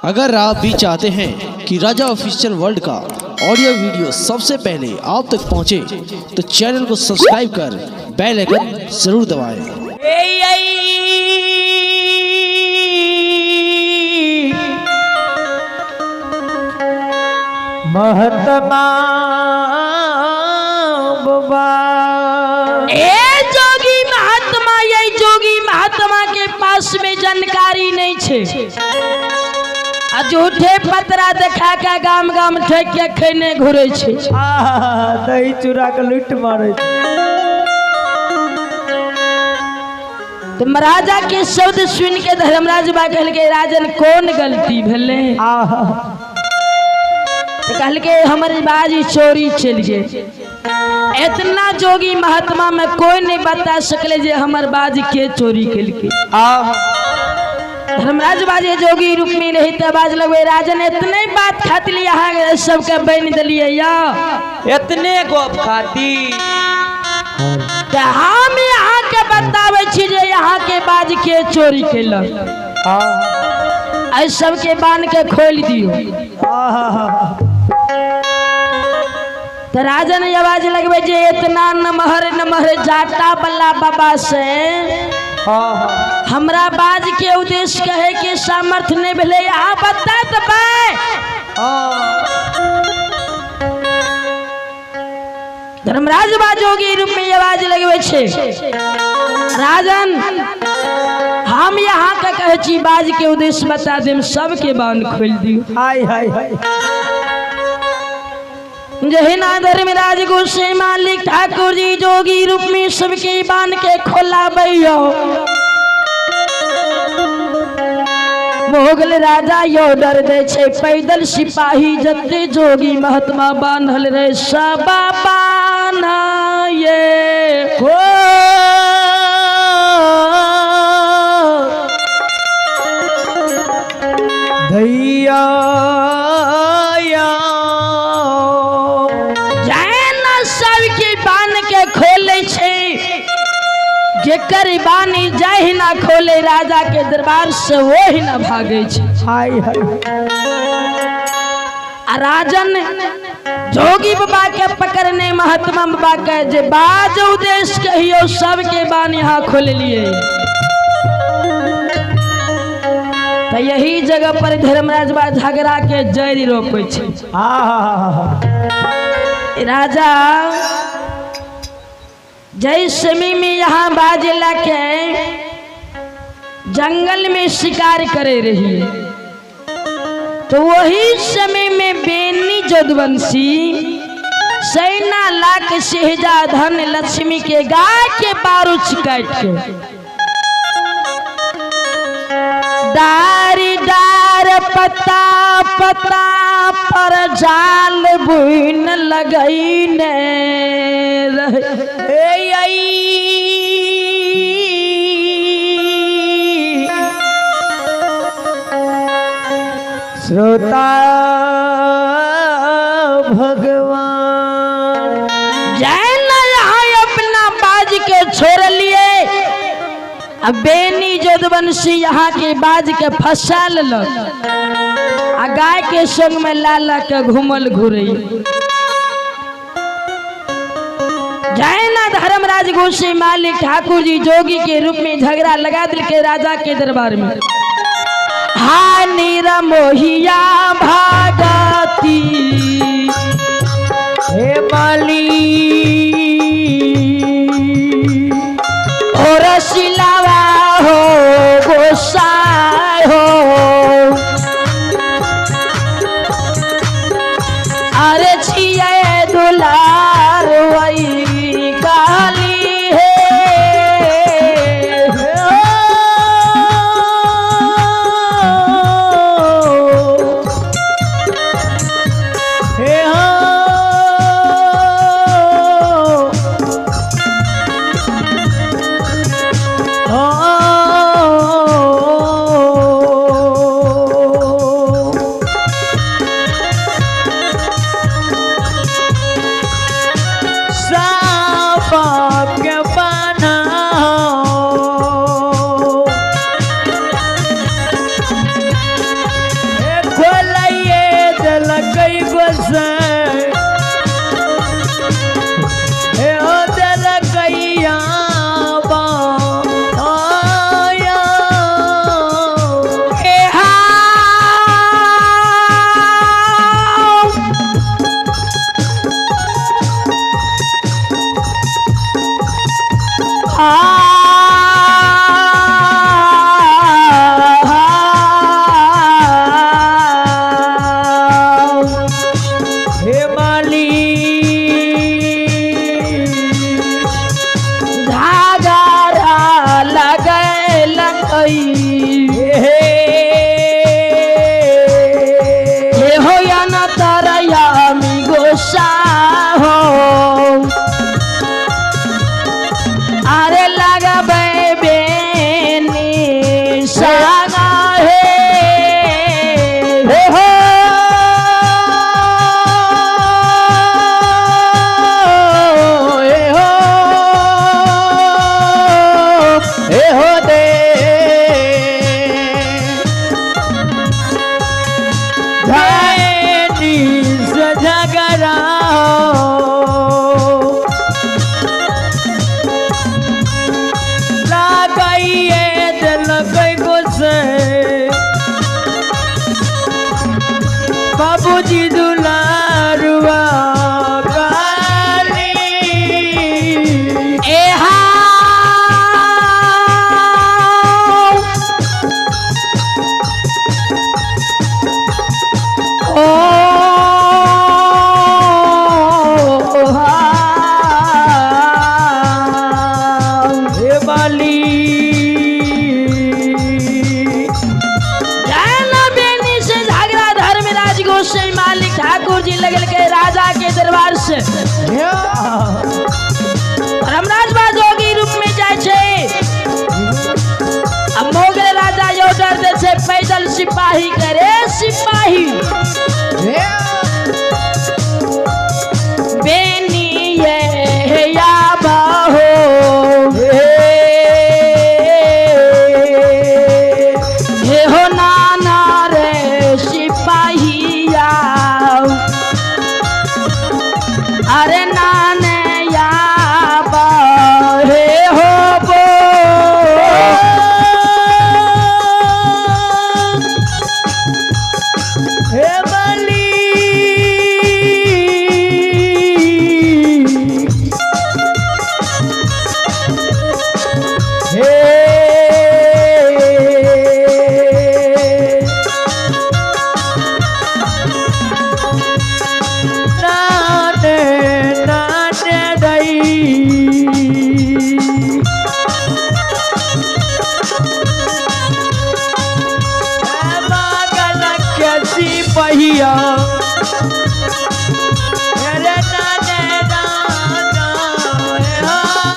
अगर आप भी चाहते हैं कि राजा ऑफिशियल वर्ल्ड का ऑडियो वीडियो सबसे पहले आप तक पहुंचे, तो चैनल को सब्सक्राइब कर बेल आइकन जरूर दबाएं। महात्मा बाबा। ए जोगी महात्मा, ये जोगी महात्मा के पास में जानकारी नहीं छे। आ झूठे पतरा देखा के गाम गाम ठेक के खेने घुरे छे। आहा, दही चूड़ा के लूट मारे छे। तो महाराजा के शब्द सुन के धर्मराज बा कहलके, राजन कौन गलती भेले? आहा। तो कहलके हमर बाजी चोरी चल गए। इतना जोगी महात्मा में कोई नहीं बता सकले जे हमर बाज के चोरी केलके। आहा। धर्मराज बाजे जोगी रूप में रही त बाज लगवे, राजन इतने बात खातिर यहाँ सबके बन दिलिए या इतने गप खाती। त हम यहाँ के बतावे छी जे यहाँ के बाज के चोरी केलक। आहा। ऐ सबके बांध के खोल दियो। आहा। त राजन आवाज लगवे जे इतना नमहर नमहर जाटा बल्ला बाबा से आहा। हमरा बाज के उद्देश्य कहे के सामर्थ्य नहीं भेले, यहाँ बता दबे। धर्मराज बाजोगी रूप में आवाज लगवे छे, राजन हम यहाँ के कहे छी बाज के उद्देश्य बता देम, सबके बांध खोल दियो। हाय हाय हाय। जहिना धर्मराज गोसाई मालिक ठाकुर जी जोगी रूप में सबके बांध के खोलाबैयो। मुगल राजा यो डर दे छे, पैदल सिपाही जते जोगी महात्मा बांधल रे सब बान्हाये। हो धैया जैना सबके बांध के खोले छे, जेकर बानी जाहि ना खोले राजा के दरबार से वही ना भागे छे। हाय हाय। आ राजन जोगी बाबा के पकड़ने महात्मा बाबा के जे बाज उद्देश्य कहियो सबके बान यहाँ खोल लिए। तो यही जगह पर धर्मराज बा झगड़ा के जड़ रोपे छे। आहा। राजा जय समय में यहाँ बाजला के जंगल में शिकार करे रही, तो वही समय में बेनी जदवंशी सैना लाख सेहजा धन लक्ष्मी के गाय के बारूच काट के डारी डार पत्ता पत्ता पर जाल बुन लगैने रहे। ए आई। श्रोता भगवान जैन यहाँ अपना बाज के छोड़ लिए, अब बेनी जदवंशी यहाँ के बाज के फंसा लेलक आ गाय के संग में लाला के घूमल घुरे। जैना धर्मराज गोसाई मालिक ठाकुर जी जोगी के रूप में झगड़ा लगा दिल के राजा के दरबार में। हानि मोहिया भागती हे माली और सिलावा हो गोसाई हो। अरे छिए दुलार वही काली है। गोसे हे हो दिल कैया आया। ए हा आ हे माली धागा लगलई हे हे हो या न तरयामि गोसा हो अरे लगबै बेनी सागा हे हे हो हे हो हे हो दे धैनी से झगड़ा लगाइए दिल गुस्से बाबूजी दुलारुआ काली। ए हा ओ हा हे बाली जाना बेनी से झगड़ा धर्मराज गोसाई मालिक ठाकुर जी लगल के राजा के दरबार से धर्मराज बा जोगी रूप में जाय छै आ मोगल राजा ऑर्डर दे छै पैदल सिपाही करे सिपाही बेनी ये या बाहो हे हो नाना रे सिपाहिया अरे नाने या बा हे हो बो हे बाली हे नाने नाने दई पहिया।